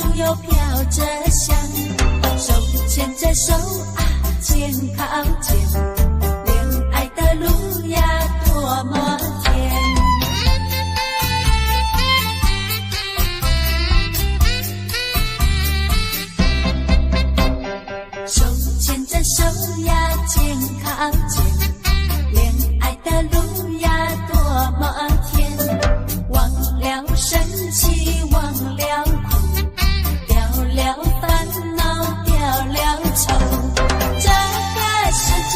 處又飄著香，手牽著手啊，肩靠肩，戀愛的路呀多麼甜。手牽著手呀，肩靠肩，戀愛的路呀多麼甜。忘了生氣，忘了苦，掉了煩惱，掉了愁。這個世界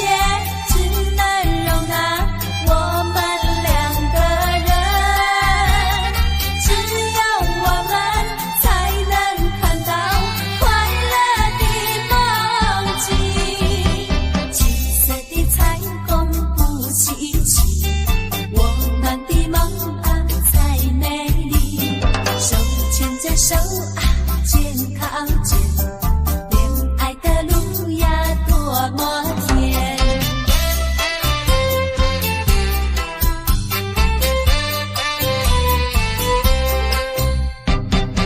只能容納我們兩個人，只有我們才能看到快樂的夢境。七色的彩虹不稀奇，溫暖的夢啊才美麗。手牽著手啊，肩靠肩，戀愛的路呀多麼甜。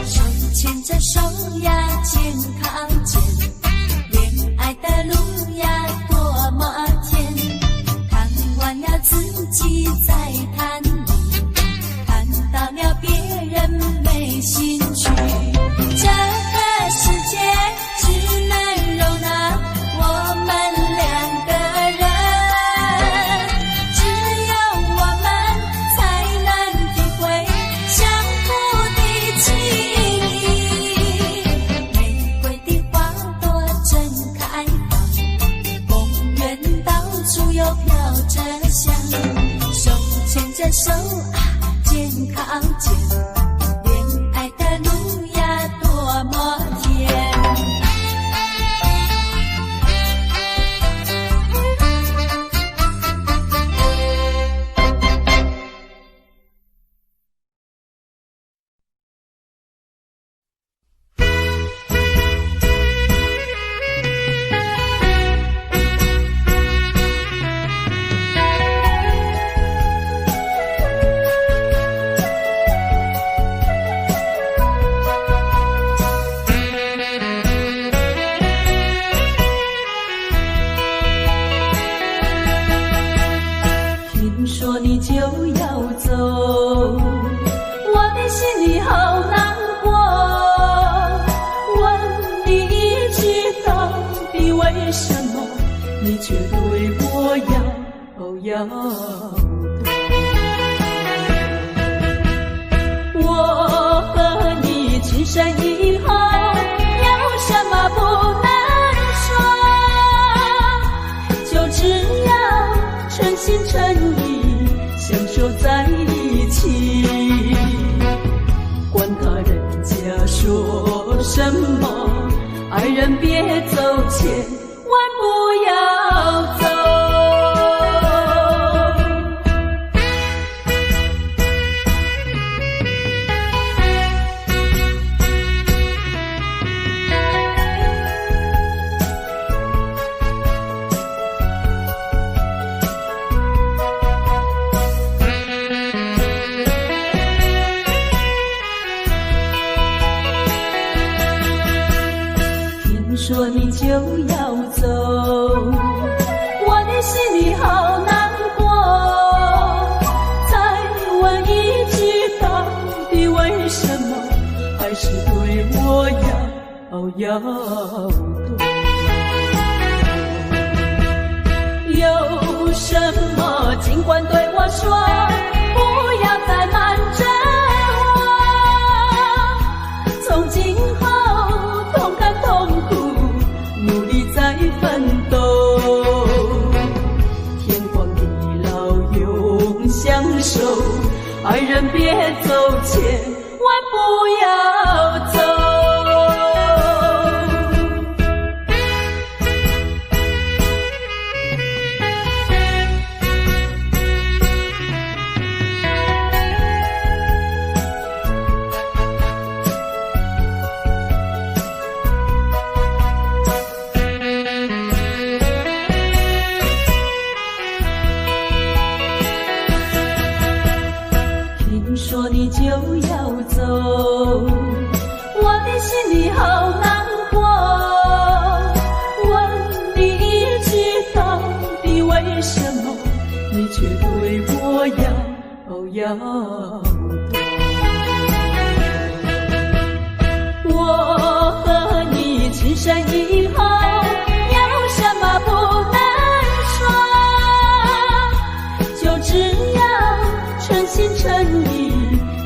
手牽著手呀，肩靠肩，戀愛的路呀多麼甜。看完了自己再談你，看到了別人沒興趣。這個世界只能容納我們兩個人，只有我們才能體會相互的情誼。玫瑰的花朵正開放，公園到處又飄著香，手牽著手啊，肩靠肩，戀愛的路呀多麼甜。聽說你就要走，我的心裡好難過。問你一句，到底為什麼你卻對我搖搖頭？我和你情深以後，有什麼不能說？就只要誠心誠意相守在一起，管他人家說什麼，愛人別走，千萬不要走。聽說你就要走，我的心裡好難過。再問一句，到底為什麼還是對我搖搖頭？有什麼盡管對我說，不要再瞞著我。從今後同甘同苦，努力再奮鬥。天荒地老永相守，愛人別走，千萬不要走。聽說你就要卻對我搖搖頭。我和你情深以後，有什麼不能說？就只要誠心誠意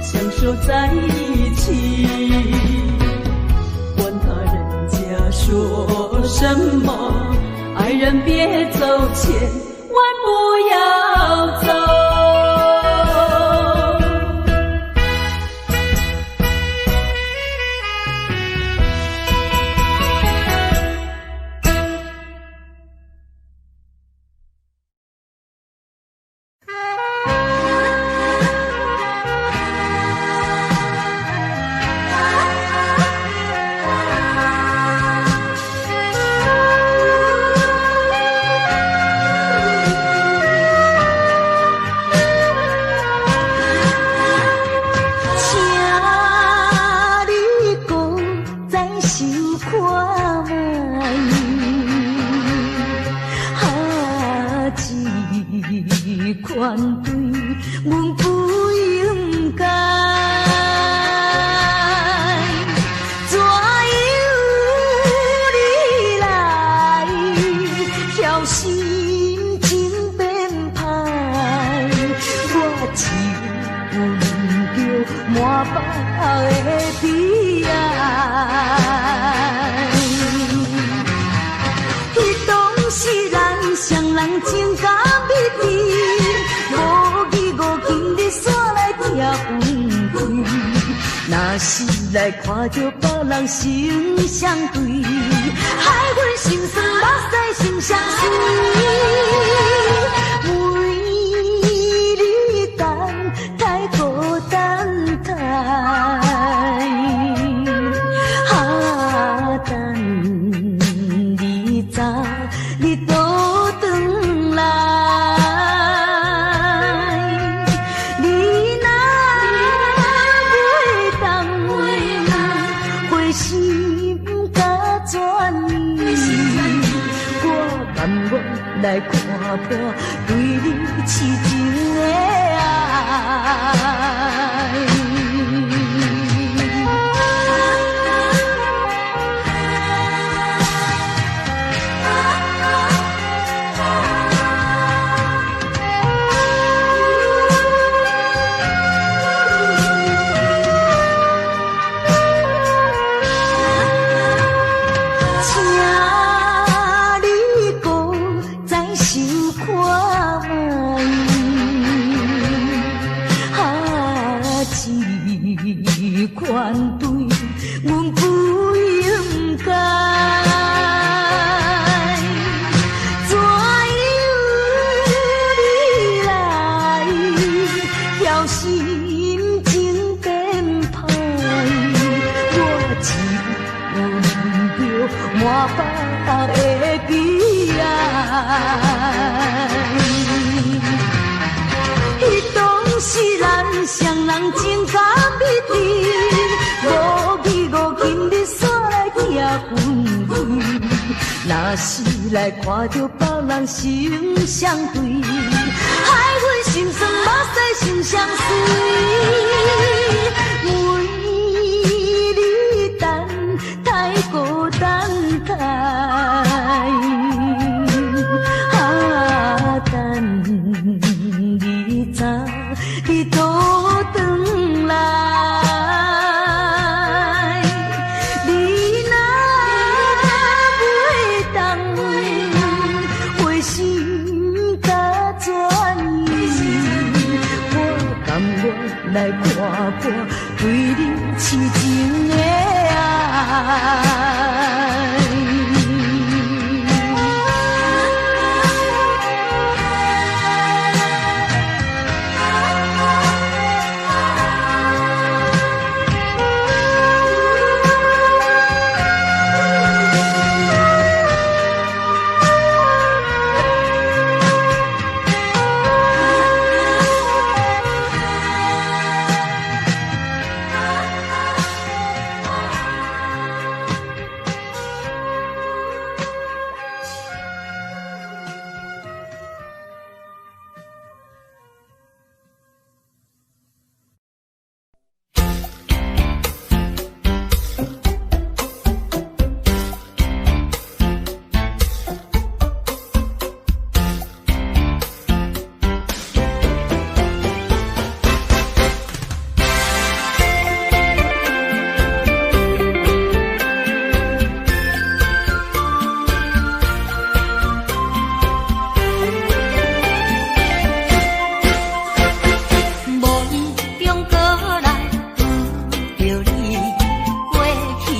相守在一起。管他人家說什麼，愛人別走，千萬不要走。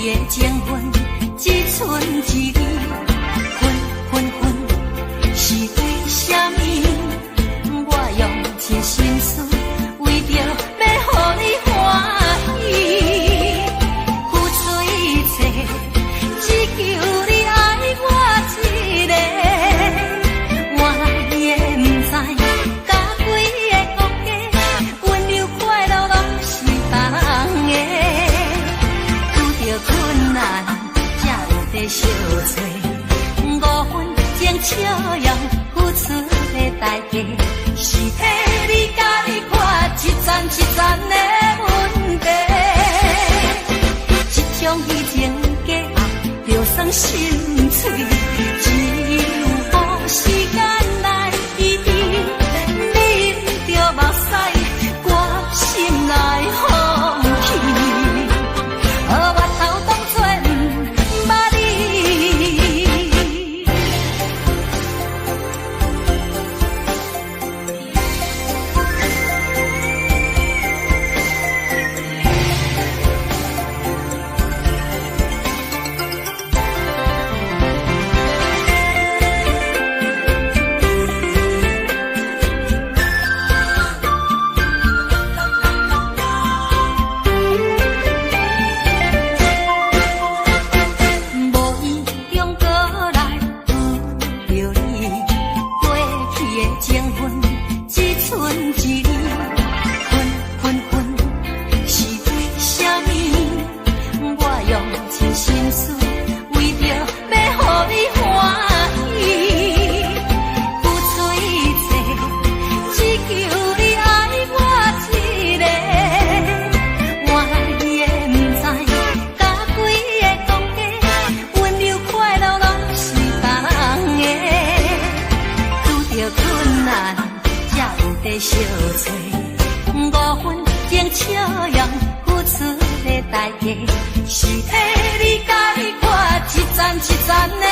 的情分只剩一厘，分分分是為啥物？我用盡心思，為著欲予你歡喜，付出一切，只求你愛我一個。換來的毋知，佮規个國家，溫柔快樂攏是別人的。拄著困難，才有得相揣。5分鐘笑容付出的代價，是替你解決一層一層的問題。這種虛情假愛，就算心碎，只有予時間來醫治。忍著目屎，我心內放棄。予越頭當作毋捌你。無意中閣來拄著你，過去的情分只剩一厘，分分分是為啥物？我用盡心思，為著欲予你歡喜，付出一切，只求你愛我一個。換來的毋知，佮規个國家，溫柔快樂攏是別人的。拄著困難，才有得相揣。5分鐘笑容付出的代價，是替你解決一層一層的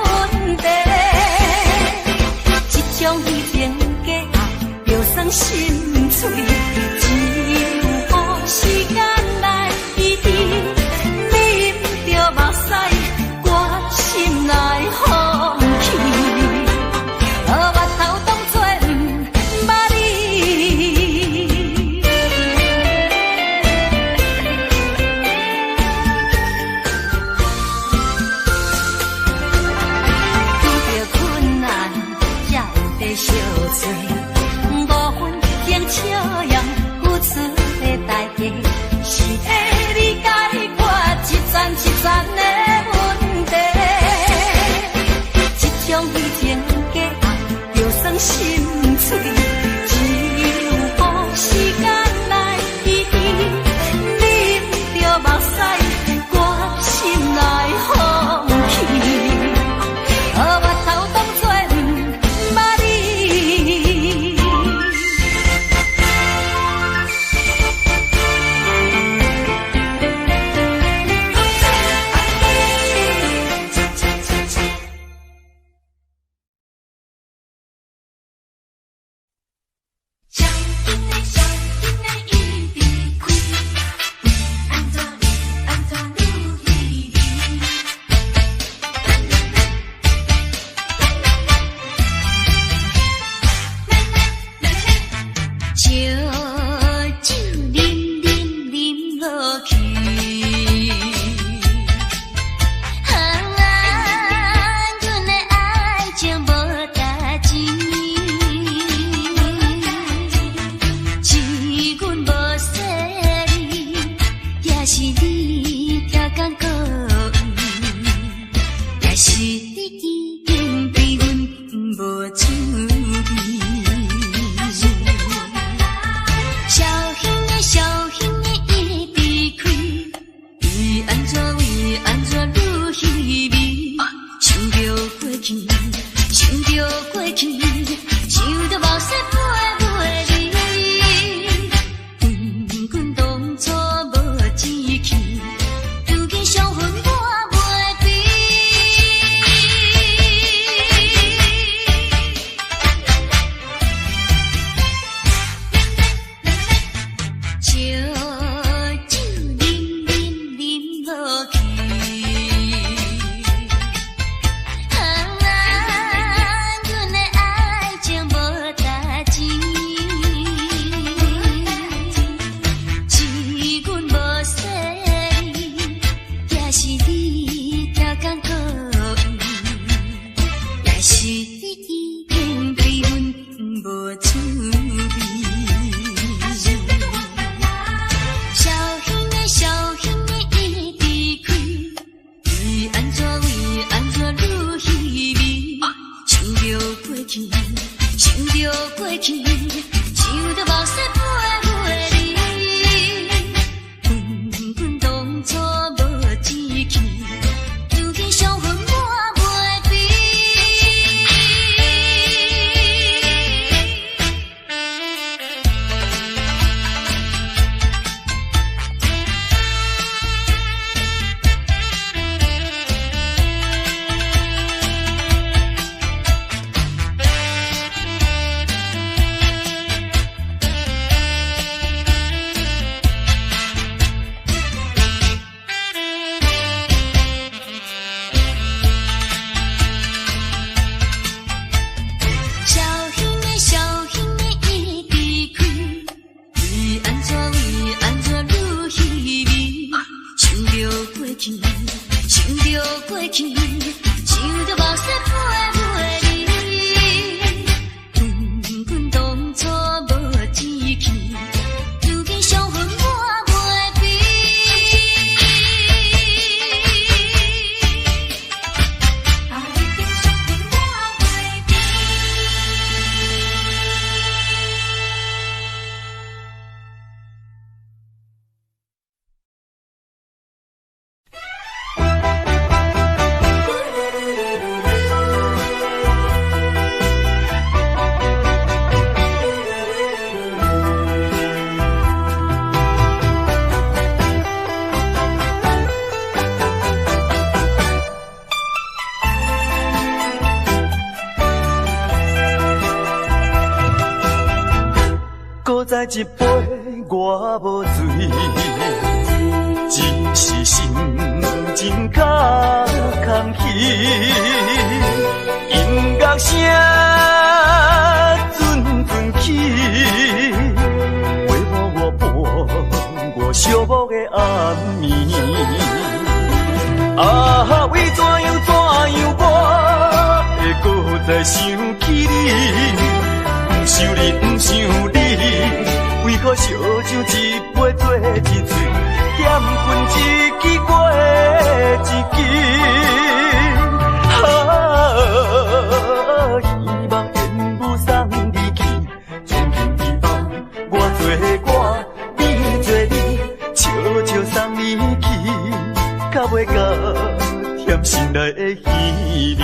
問題。這種虛情假愛，就算心碎，只有予時間來醫治。忍著目屎，我心內放棄。予越頭當作毋捌你。拄著困難，才有得相揣。5分鐘笑容付出的代價，是替你解決一層一層的問題。這種虛情假愛，就算心碎，只有予時間來醫治。忍著目屎，我心內放棄。予越頭當作毋捌你。小囡仔，小囡仔一直开，为按怎为按怎愈稀微？燒酒啉啉啉落去，啊，阮的愛情無價錢，是阮無細膩，也是你刁工故意，也是你已經對阮無趣味。小兄的小兄的一直開，為按怎為按怎愈稀微？想著過去，想著過去，想著目屎飛袂離。阮當初無志氣，如今相分我袂比。燒酒啉啉啉落去。去，想著過去，想著目屎陪陪你。阮阮當初無志氣，如今相分我袂比。啊，如今相分我袂比。閣再一杯，我無醉，只是心情較空虛。音樂聲陣陣起，陪伴我伴我寂寞的暗暝。啊，為怎樣怎樣，我會閣再想起你？毋想你，毋想你，為何燒酒一杯做一喙，點煙一支過一支？啊，希望緣分送你去，從今以後我做我，你做你，笑笑送你去，到尾甲甜心內的稀微。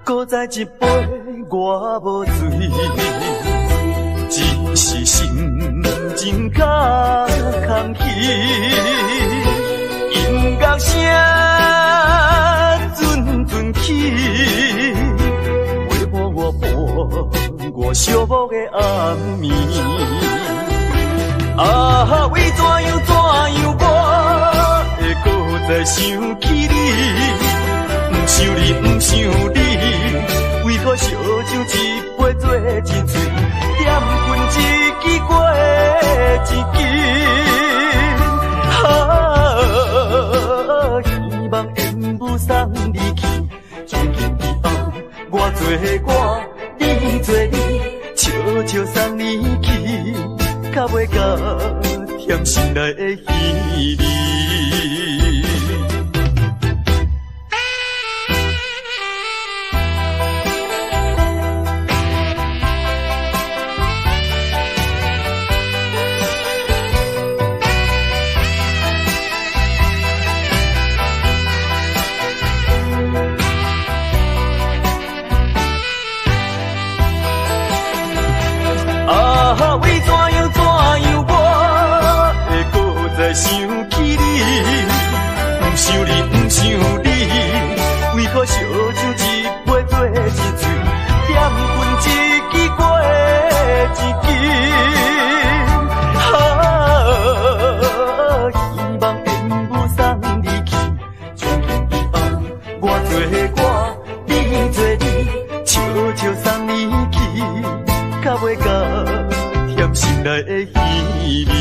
閣再一杯，我無醉，只是心情較空虛。音樂聲陣陣起，陪伴我伴我寂寞的暗暝。啊，為怎樣怎樣，我會閣再想起你？毋想你，毋想你，為何燒酒一杯做一喙，點煙一支過一支？啊，希望緣分送你去，從今以後我做我，你做你，笑笑送你去，到尾甲甜心內的稀微。啊，為怎樣怎樣，我會閣再想起你？毋想你，毋想你，為何燒酒一杯做一喙，點煙一支過一支？啊，希望緣分送你去，從今以後我做我，你做你，笑笑送你去，到尾甲甜心內的稀微。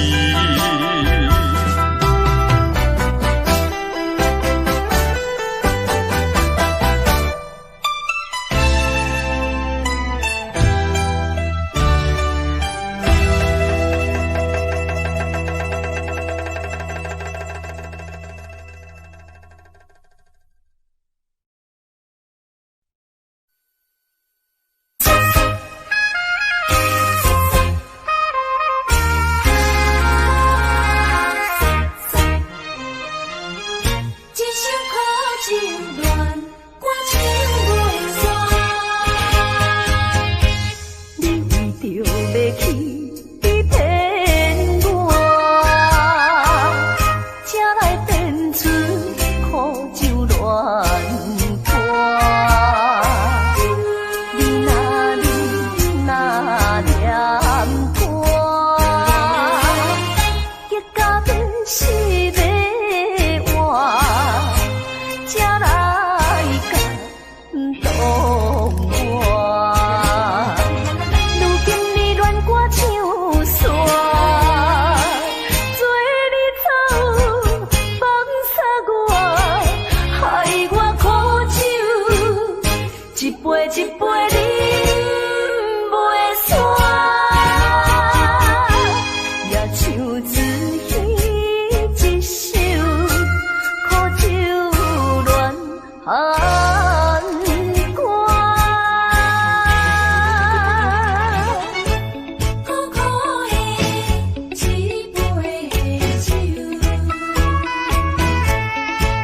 動我。如今你戀歌唱煞，做你走，放捨我，害我苦酒，一杯一杯啉袂煞，也像子彼一首苦酒恋寒歌。苦苦的一杯酒，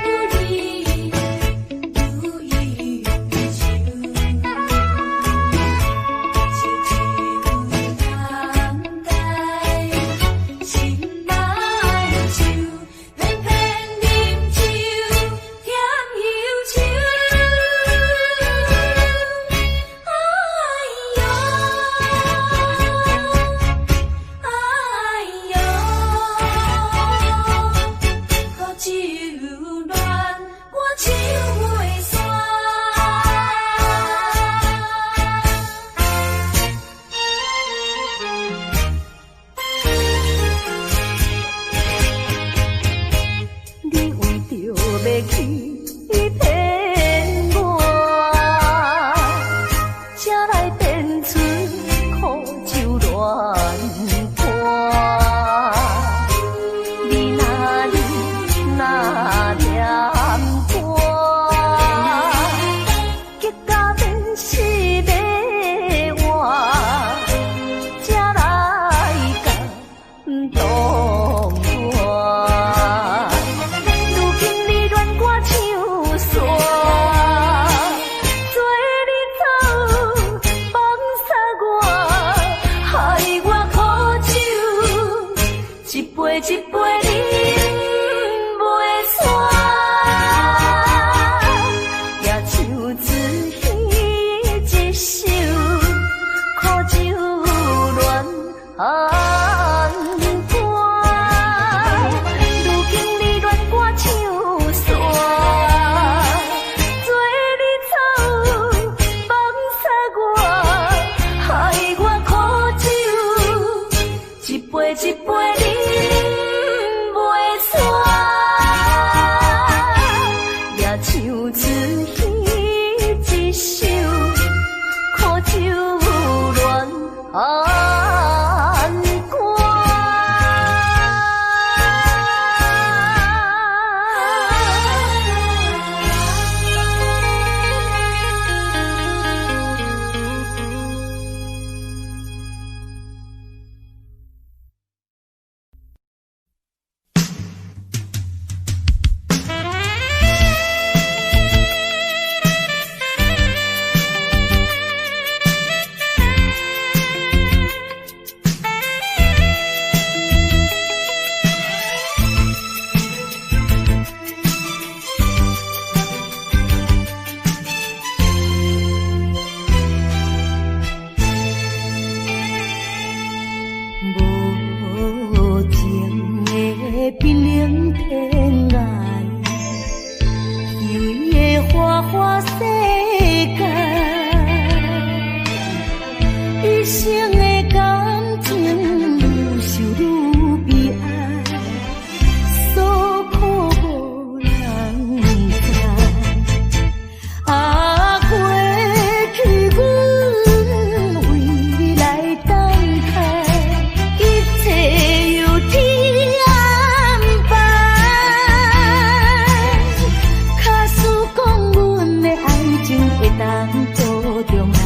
愈饮愈忧愁，烧酒难解心内愁，偏偏饮酒添忧愁。哎哟，哎哟，苦酒恋我唱袂煞。你為著欲欺騙我，才來變出苦酒戀歌。你若啉若念歌，激甲免死欲活，才來感動我。如今你戀歌唱煞，做你走，放捨我，害我苦酒，一杯一杯啉袂煞，也像子彼一首苦酒戀寒歌。如今你戀歌唱煞，做你走，放捨我，害我苦酒，一杯一杯啉袂煞，也像子彼一首苦酒戀寒歌。無情的瀕臨天涯，虛偽的花花世界，一生的感情愈受愈悲哀，所苦無人知。啊，過去阮為你來等待，一切由天安排。假使講阮的愛情會當倒重來，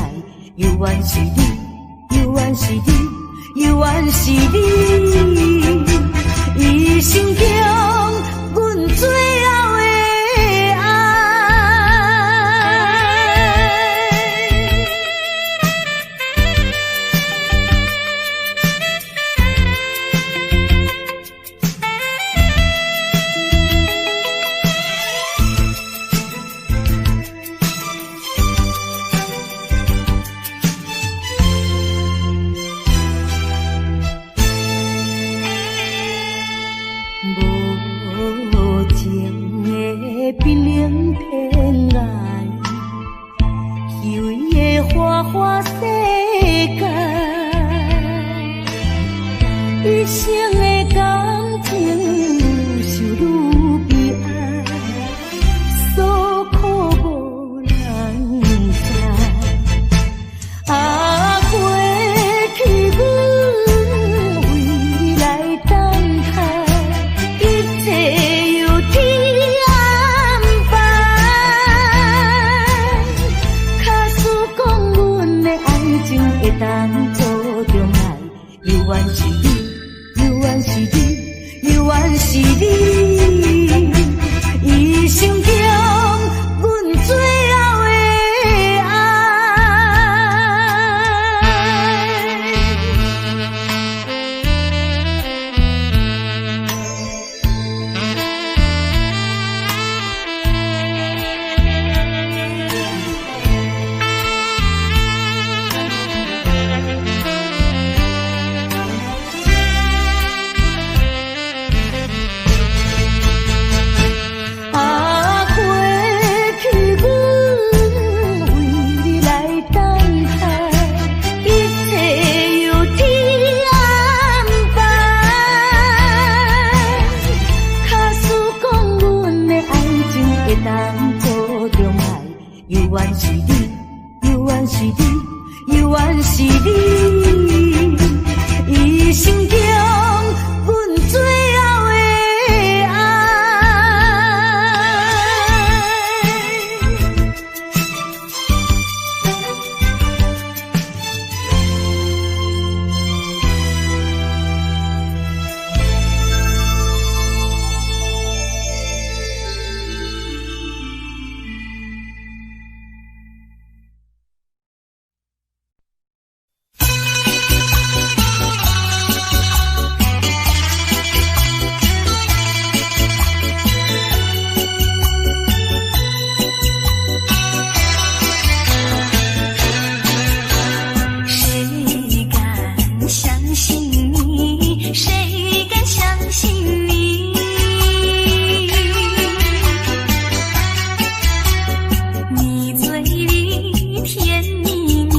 猶原是你，猶原是你，猶原是你，一生中阮最後的愛。無以為的花花世界，一生的感情愈受愈悲哀，所苦無人知。啊，過去阮為你來等待，一切由天安排。假使講阮的愛情會當做重來，猶原是你，猶原是你，猶原是你，一生中阮最後的愛。啊，過去阮為你來等待，一切由天安排。假使講阮的愛情會當做重來，猶原是你，猶原是你，猶原是你，一生中阮最後的愛。誰敢相信你？誰敢相信你？你嘴裡甜蜜蜜，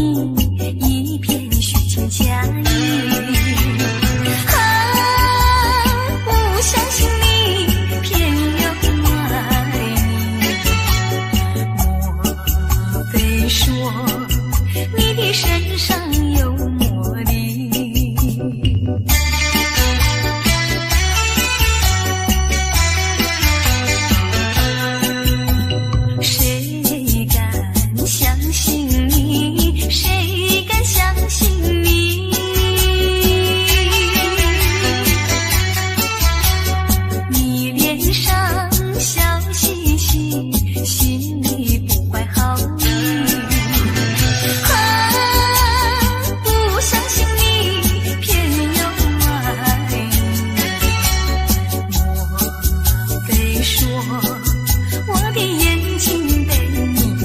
一片虛情假意。啊，不相信你偏又愛你。莫非說你的身上有魔力？誰敢相信你？誰敢相信你？你臉上笑嘻嘻，心裡不懷好意。啊，不相信你偏又愛你。莫非說我的眼睛被你迷？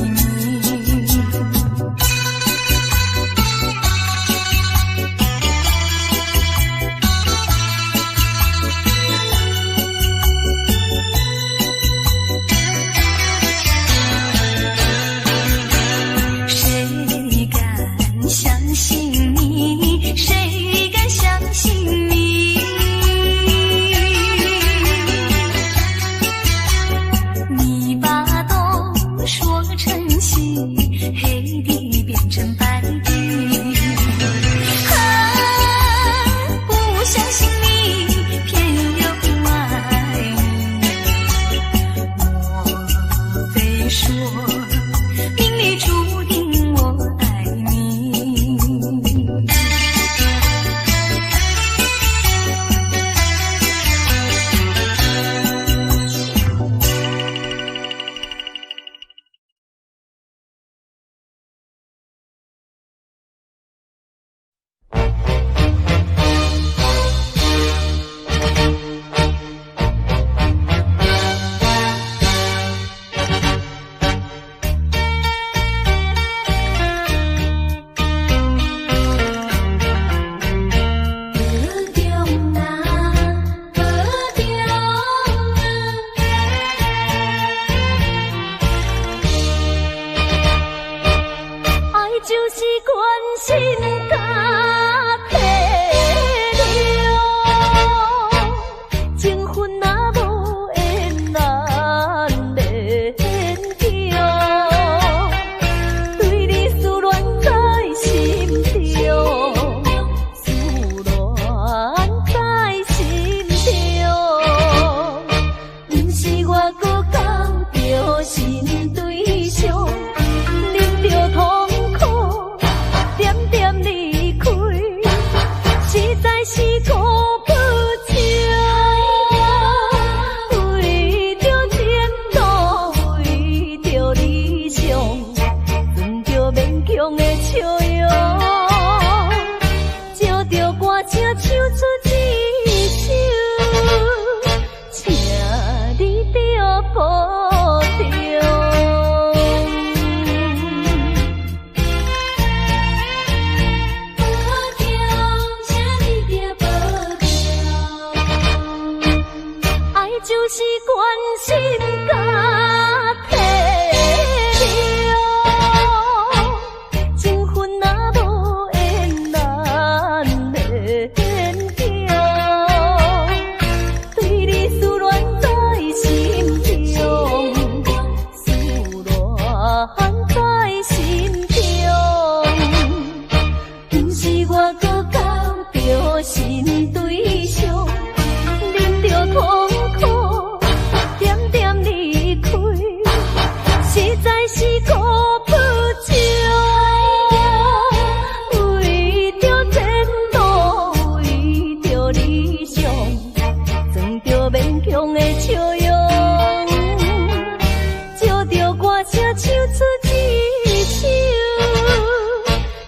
就是關心佮體諒，情分若無緣難勉強，對你思戀在心中，思戀在心中，毋是我閣交著新對象，忍著痛苦，點點離開，實在是辜負情。為著前途，為著理想，裝著勉強的笑容，照著歌聲唱出一首，請你著保重。保重，請你著保重。愛就是關心佮體諒，情分若無緣難勉強，對你思戀在心中，思戀在心中，毋是我閣交著新對象，忍著痛苦，點點離開，實在是辜負情。為著前途，為著理想，裝著勉強的笑容，照著歌聲唱出一首，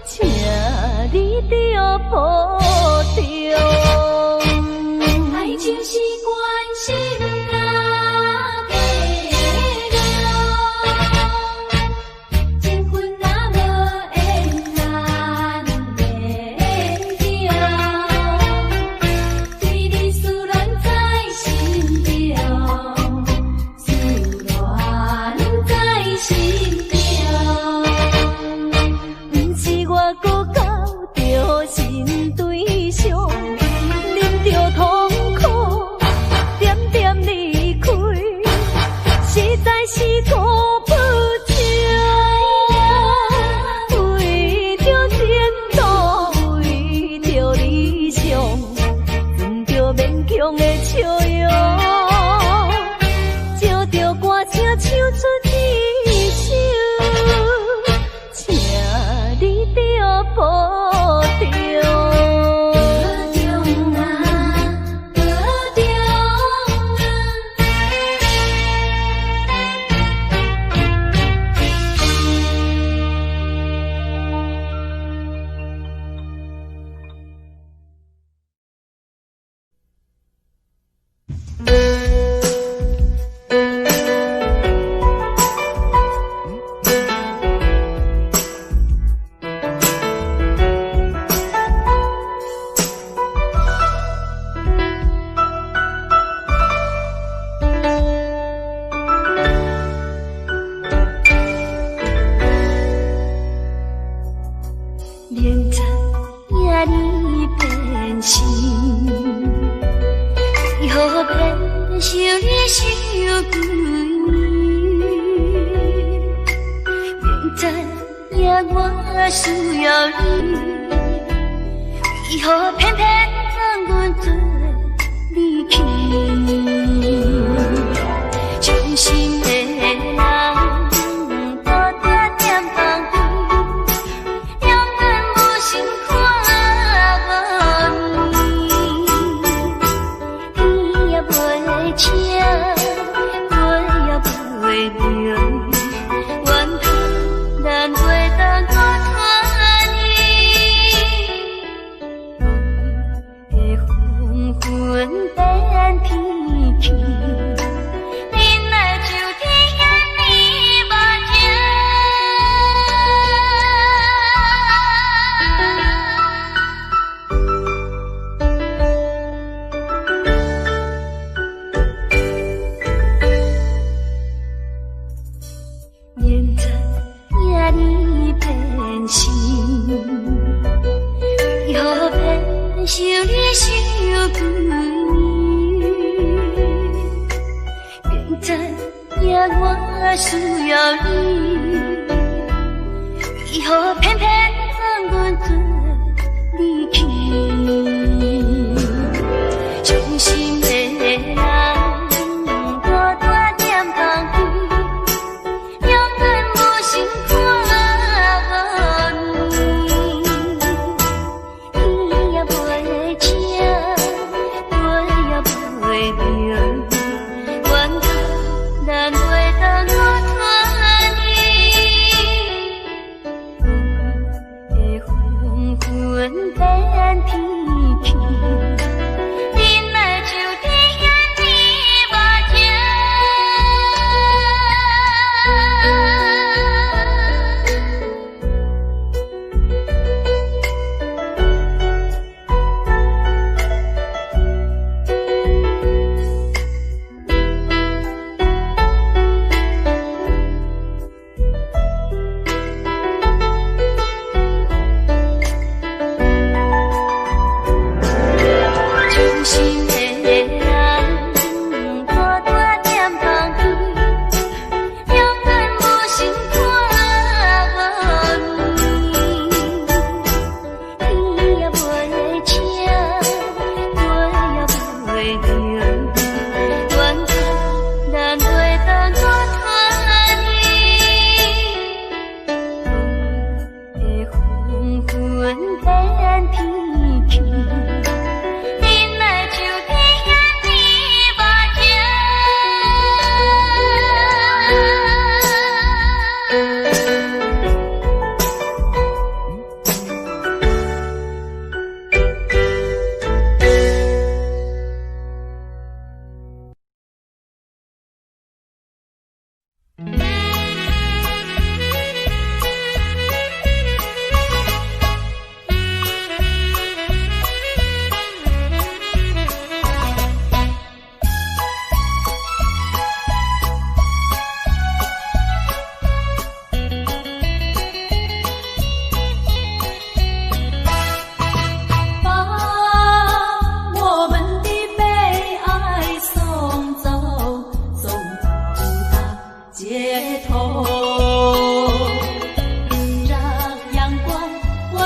請你著保重。愛就是關心佮體諒，情分若無緣難勉強，對你思戀在心中，思戀在心中。毋是我閣交著新對象，忍著痛苦，點點離開，實在是辜負情。為著前途，為著理想，裝著勉強的笑容，照著歌聲唱出一首，請你著保重。保重啊，保重啊。明知影你變心，為何偏偏想你想規暝？明知影我需要你，為何偏偏放阮做離去？真心的人，孤單踮放邊。永遠無心看無你，天也袂醒，月也袂明，怨叹咱袂當閣團圓。的黃昏變天氣，忍耐就疼。需要你，為何偏偏予阮做離去？傷心的人，孤單踮空虛，永遠無心看你。天也袂醒，月也袂明，怨咱袂當閣團圓。的黃昏變天氣，忍耐就伫遐呢無情。傷心的人，孤單踮空虛，永遠無心看你。天也袂醒，月也袂明，怨咱袂當閣團圓。的黃昏變天氣，忍耐就伫遐呢無情。把我們的悲哀送走，送到大街頭，讓陽光溫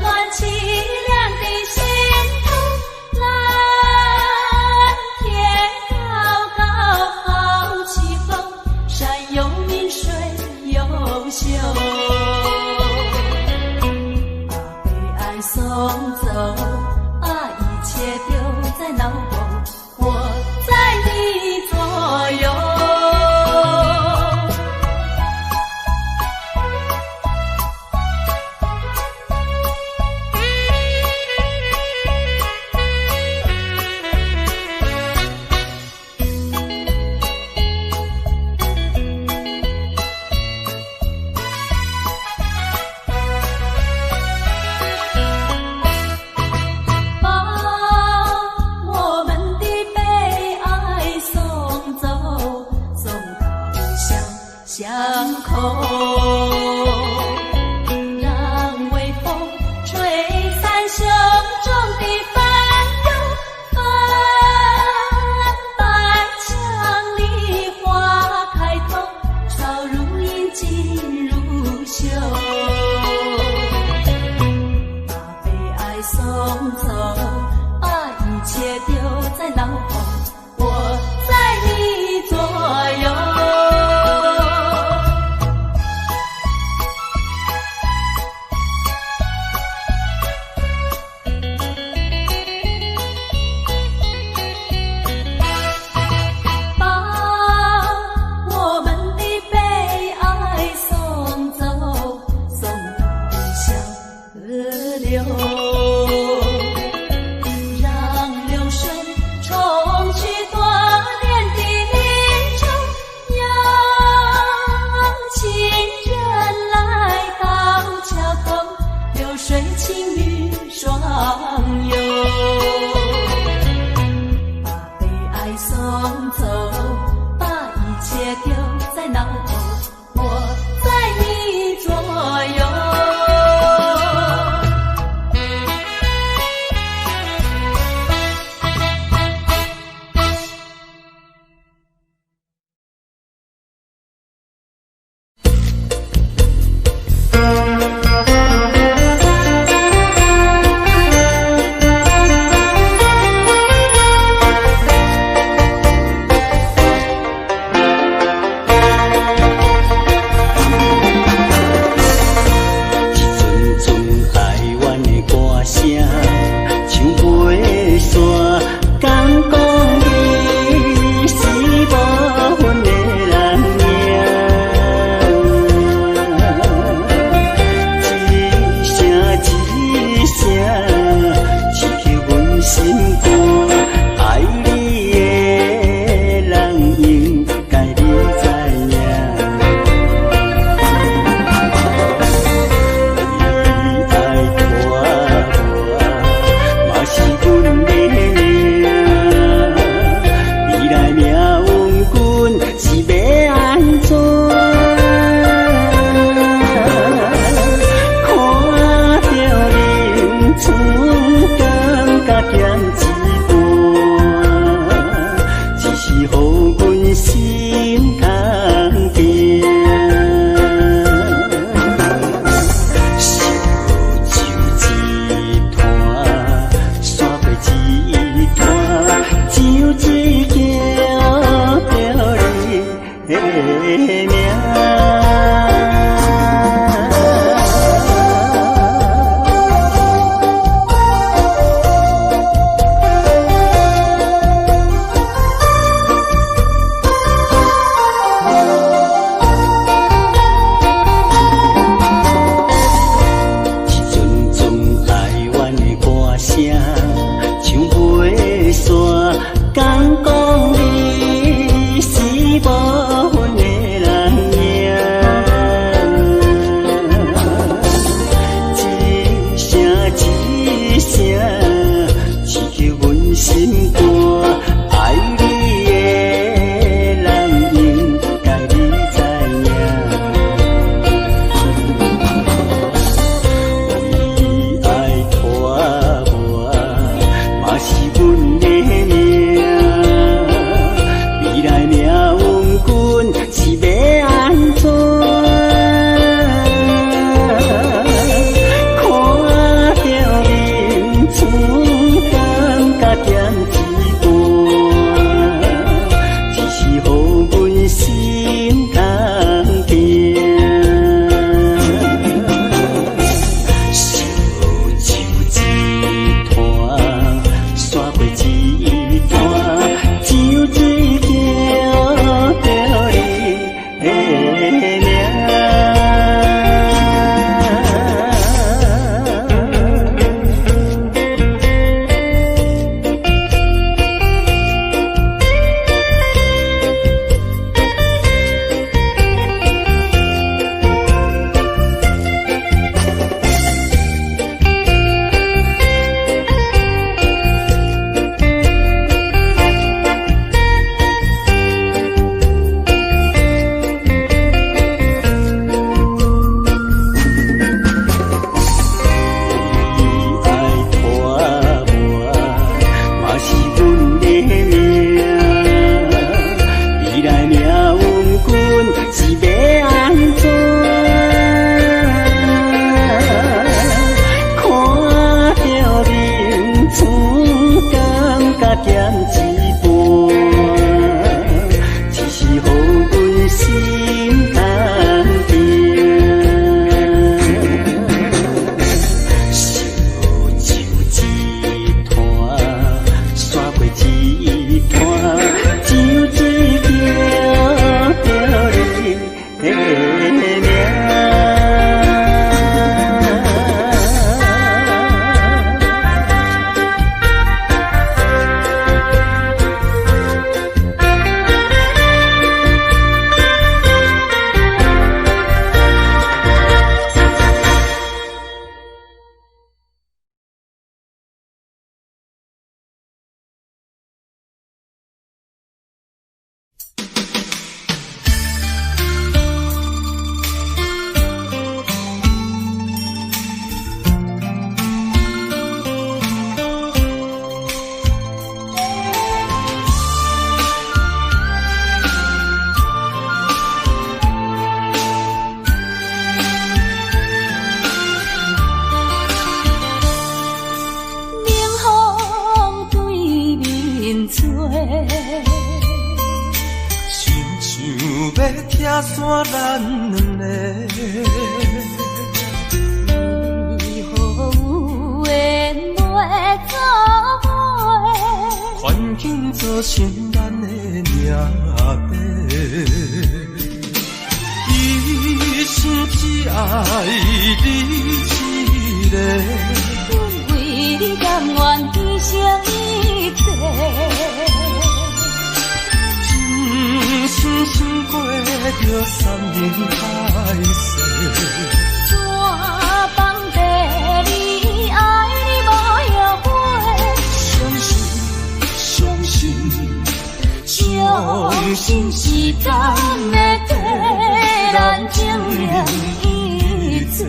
暖淒涼的心頭。藍天高高好起風，山有明水有秀。把悲哀送走，把一切丟在腦後，我在你左右。把我們的悲哀送走，送到小巷口，讓微風吹散胸中的煩憂。粉白牆裡花開透，草如茵，錦如繡。把悲哀送走，把一切丟在腦後，我在你左右。把我們的悲哀送走，送到小河流，讓流水沖去多年的離愁。有情人來到橋頭，流水輕語雙遊。把悲哀送走，把一切丟在腦後，我在你左右。拆散咱兩个。为何有缘袂做伙？环境造成咱的命底。一生只愛你一个，阮為你甘願犧牲一切。真心心過著山盟海誓。山放地你愛你無後悔，相信相信相信時間會替咱證明一切。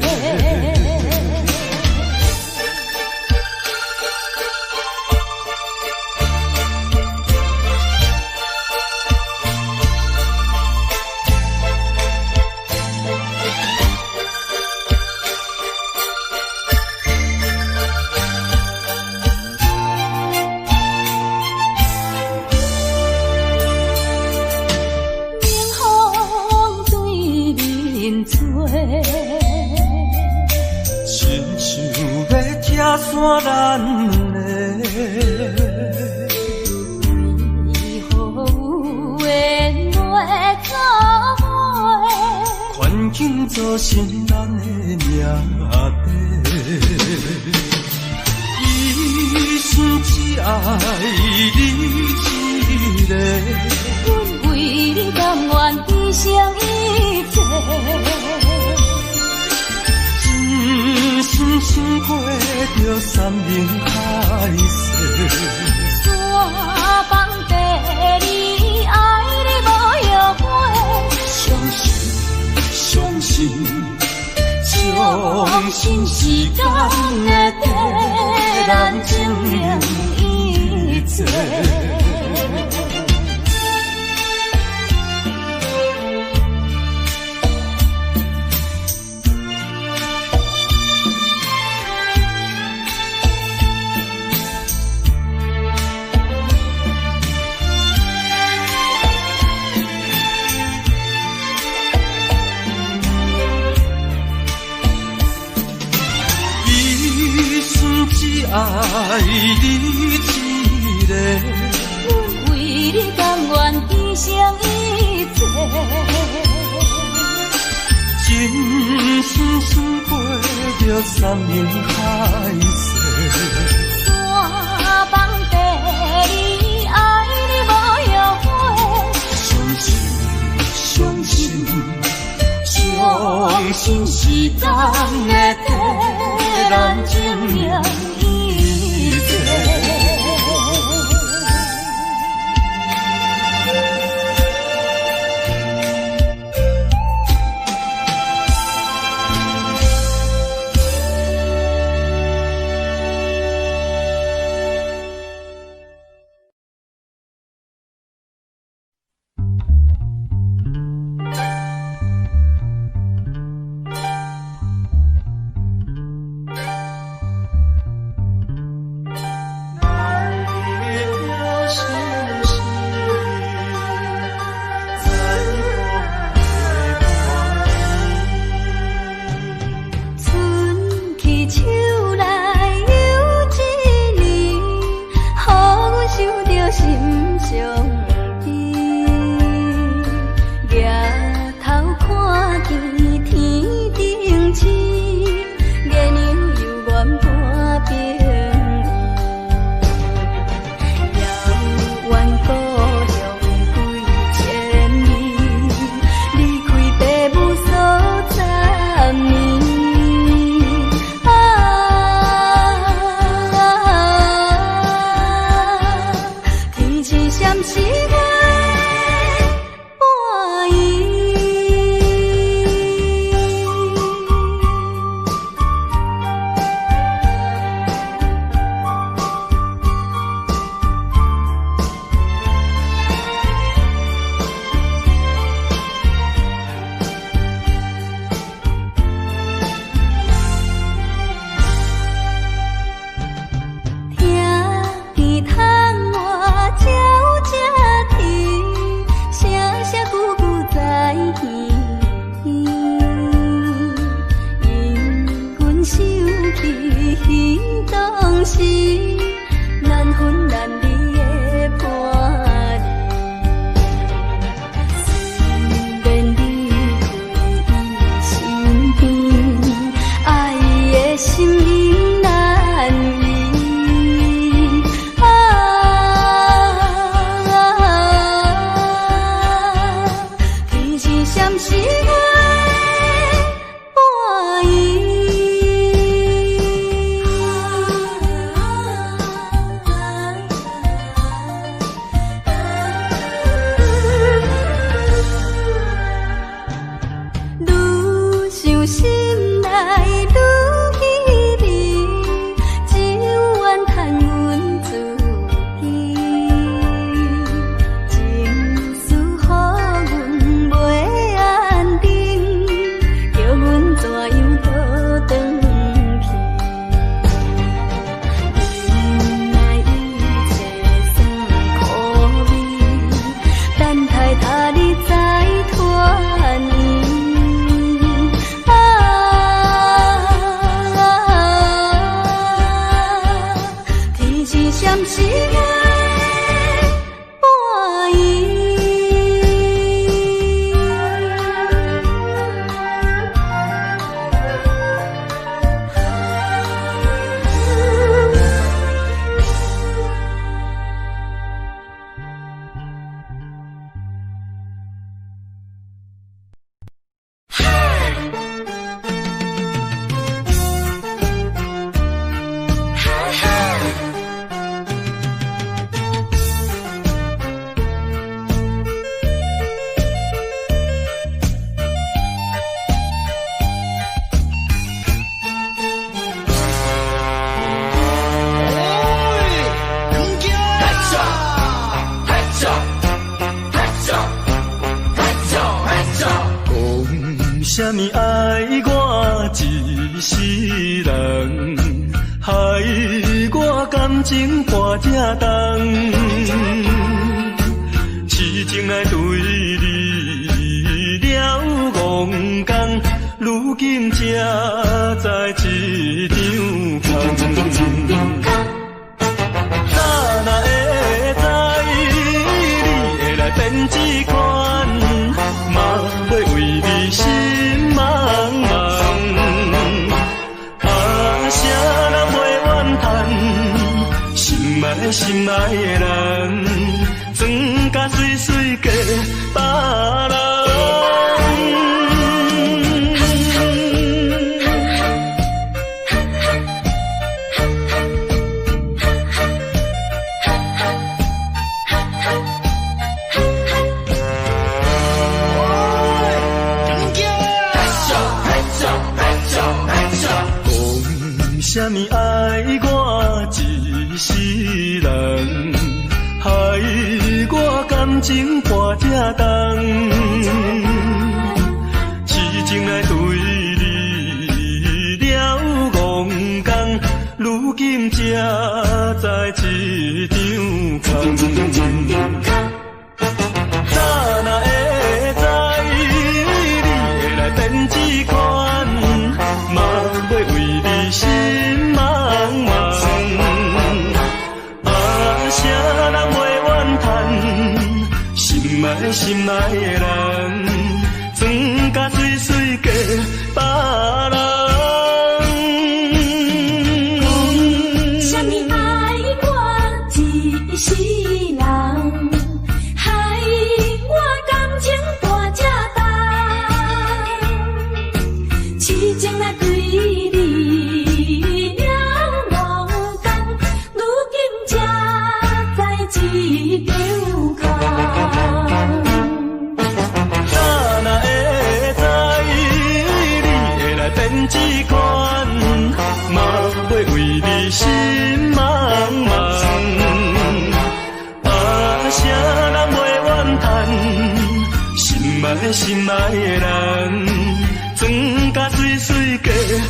冷風對面吹，親像欲拆散咱兩个。為何有緣袂做伙？環境造成咱的命底。一生只愛你一個，阮為你甘願犧牲一切。真心心過著山盟海誓。山放地你愛你無後悔，相信相信相信時間會替咱證明一切。一生只愛你一個，阮為你甘願犧牲一切。真心心過著山盟海誓。山放地你愛你無後悔，相信相信相信時間會替咱證明一切。天當時難分難離的伴侶。雖然離開伊身邊，愛的心意難移。啊，天時閃時月半圓。愈想心內愈稀微，只有怨嘆阮自己。情絲予阮袂安定，叫阮怎樣倒轉去？原來一切算苦味，等待他日再團圓。啊，天時閃時月半圓。講啥物愛我一世人，害我感情跋這重，痴情來對你了戇工，如今才知一場空。早若會知你會來變這款，嘛欲為你心茫茫。啊，啥人袂怨嘆，心愛心愛的人，装甲媠媠嫁別人。講啥物愛我一世人，害我感情跋這重，痴情來對你了戇工，如今才知一場空。早若會知你會來變這款，嘛欲為你心茫茫。啊，啥人袂怨嘆，心愛心愛的人，装甲媠媠嫁別人。啥物愛我一世人，害我感情跋這重，痴情來對你了戇工，如今才知一場空。早若會知你會來變這款，嘛欲為你心茫茫。啊，啥人袂怨嘆，心愛心愛的人，裝甲媠媠嫁別人。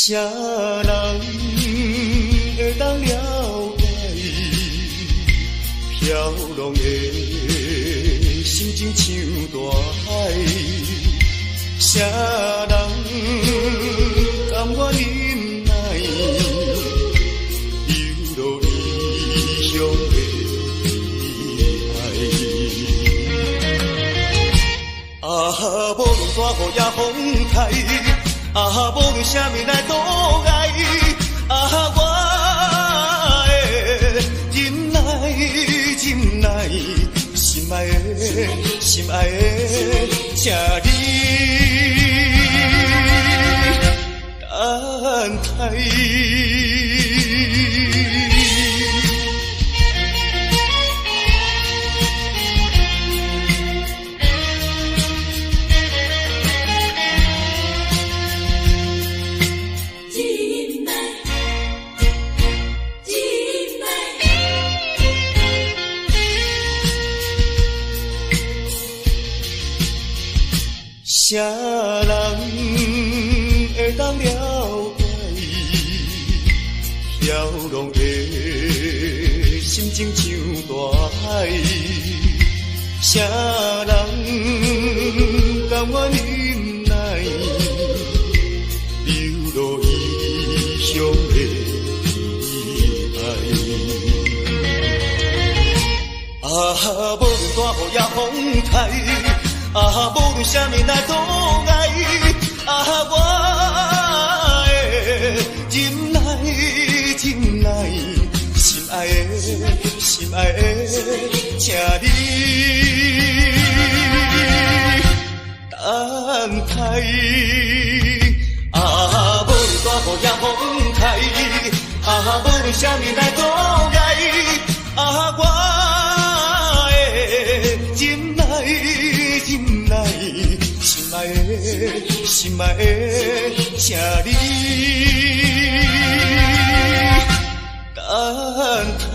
啥人會當了解飄浪的心情像大海？啥人甘願忍耐，流落異鄉的悲哀？啊，無論大雨抑風颱，啊，無論啥物來阻礙，啊，我會忍耐，忍耐，心愛的，心愛的，請你等待。忍耐，忍耐。啥人會當了解飄浪的心情像大海？啥人甘願忍耐，流落異鄉的悲哀？啊，無論大雨抑風颱，啊，無論啥物來阻礙，啊，我會忍耐，忍耐，心愛的，心愛的，請你等待。啊，無論大雨抑風颱，啊，無論啥物來阻礙，啊，我會忍耐，忍耐，心愛的，心愛的，請你等待。